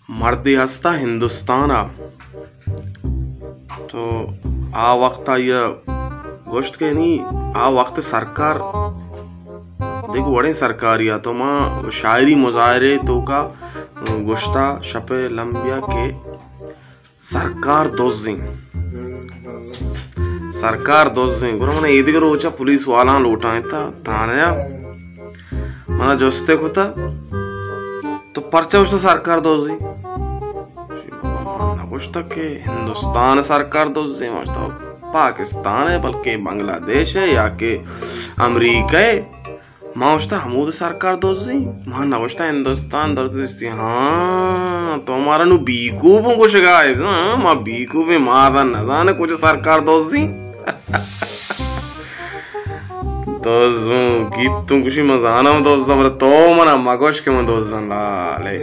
مردے ہستا ہندوستان ءَ، تو آ وقت آئی ءَ گوشت کہ نی آ وقت سرکار دگہ وڑیں سرکاری ءَ، تو ما شاعری مظاہرے توکا گوشتا شپ ءِ لمبیا کہ سرکار دزیں، سرکار دزیں۔ گڑا من ایدگہ روچا پولیس والاں لوٹائینتا تھانہ ءَ، منا جستے کتا، تو پرچا گوشتا سرکار دزیں؟ من نگوشتا کہ ہندوستان سرکار دزیں، من گوشتا پاکستان ہے، بلکہ بنگلہ دیش ہے یا کہ امریکہ ہے۔ ما گوشتا ہمود سرکار دزیں، ما نگوشتا ہندوستان دزیں۔ ہاں، تو مارا نو بیکوبوں گوشگا ہے، ہاں، ما بیکوبیں، ما نزانے کجا سرکار دزیں۔ دزوں گیتوں گوشی من زاناں دزاں، بلے تو منا مگوش کہ من دزاں لالے۔